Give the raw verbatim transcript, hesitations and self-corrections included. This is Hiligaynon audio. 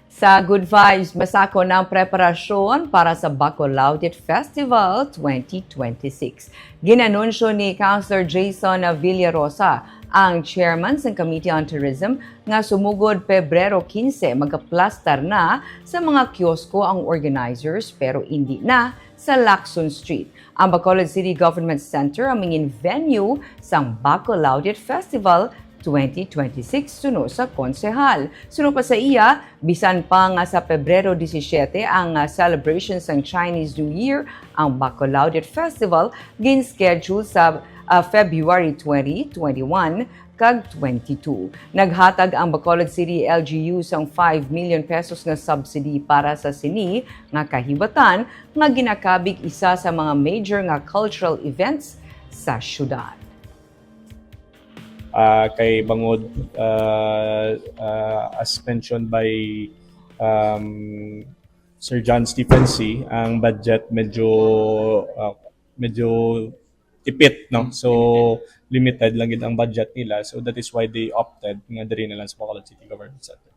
Sa Good Vibes, masako na ang preparasyon para sa Bacolawdit Festival twenty twenty-six. Ginanunsyo ni Councilor Jason Villarosa, ang chairman sang Committee on Tourism, nga sumugod Pebrero quince magkaplastar na sa mga kiosko ang organizers, pero indi na sa Lacson Street. Ang Bacolod City Government Center ang mangin venue sang Bacolawdit Festival twenty twenty-six, suno sa konsehal. Suno pa sa iya, bisan pa nga sa Pebrero disisiete ang, ah, celebration sang Chinese New Year, ang Bacolawdit Festival gin-schedule sa, ah, February twenty, twenty-one, kag twenty-two. Naghatag ang Bacolod City L G U sang five million pesos nga subsidy para sa sini nga kahibatan, nga ginakabig isa sa mga major nga cultural events sa syudad. Ah, kay bangod, ah, ah, as mentioned by, um, Sir John Stephen C, ang budget medyo, ah, medyo tipit, no? So, limited lang gid ang budget nila. So, that is why they opted nga diri na lang sa Bacolod City Government Center.